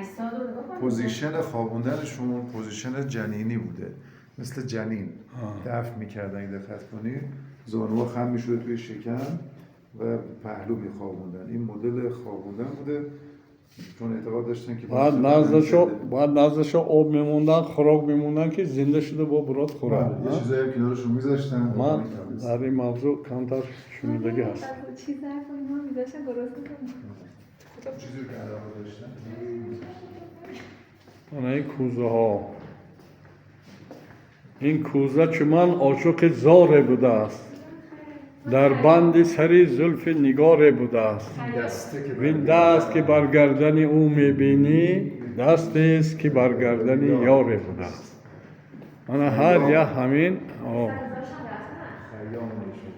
اجساد رو نگاه کن. position خوابوندنشون position جنینی بوده، مثل جنین دفن میکردن. اگه دقت کنی زانوها خم میشده توی شکم و پهلو میخوابوندن. این مدل خوابوندن بوده، چون اعتقاد داشتن که Баъд наздашо об мемондан، хӯрок мемондан، ки зинда шуда бо бурод хӯрад. یه چیزایی هم کنارشون میذاشتن. Ман дар ин мавзӯъ камтар шунидагӣ ҳастам. چیز ظرف و اینا میذاشتن درست میکنن. چیزی رو که علاقه داشتن. Ана ин кӯзаҳо. Ин кӯза чу ман ошиқи зоре будааст، дар банди сари зулфи нигоре будааст. دسته که Вин даст، ки бар гардани ӯ мебинӣ، дастест، ки бар гардани ёре будааст. Ана ҳар як ҳамин خیام میشد.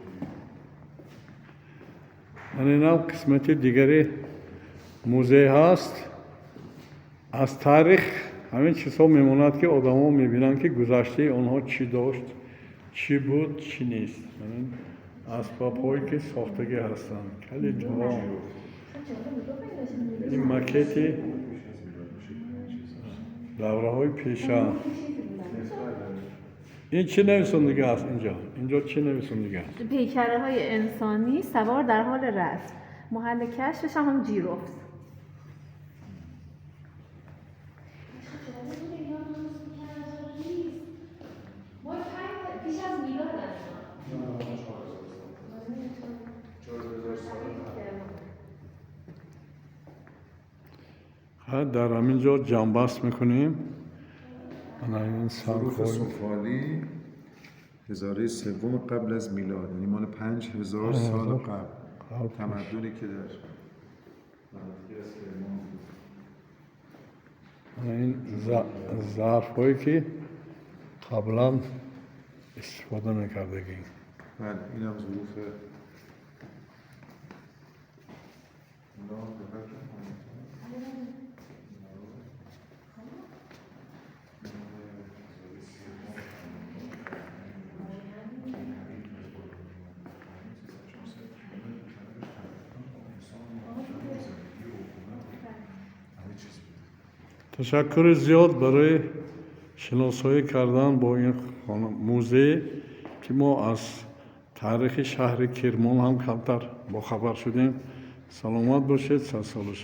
Ана инам қисмати дигари музей ҳаст. Аз таърих ҳамин чизҳо мемонад، ки одамҳо мебинанд، ки гузаштаи онҳо чӣ дошт، чӣ буд، чӣ нест. Ҳамин асбобҳое، ки сохтагӣ ҳастанд، калидҳо، ин макети давраҳои пеша. Ин чӣ нависондагӣ аст инҷо? Инҷо чӣ нависондагӣ аст? پیکره های انسانی سوار در حال رسم، محل کشفش هم جیرفت. پیش از میلاد. 4000 سال. Дар ҳамин ҷо ҷамъбаст мекунем. Ана ин ظروف сангҳои سفالی هزاره سوم قبل از میلاد، یعنی مال 5000 سال قبل. قبل. تمدنی که در مناطقی از کرمان بود. Ана ин зарфҳое، ки қаблан истифода мекардагӣ. بله، اینم ظروف اینا دقت کن. Ташаккури зиёд барои шиносоӣ кардан бо ин музей، ки мо аз таърихи шаҳри Кирмон ҳам камтар бохабар шудем. Саломат бошед, садсола.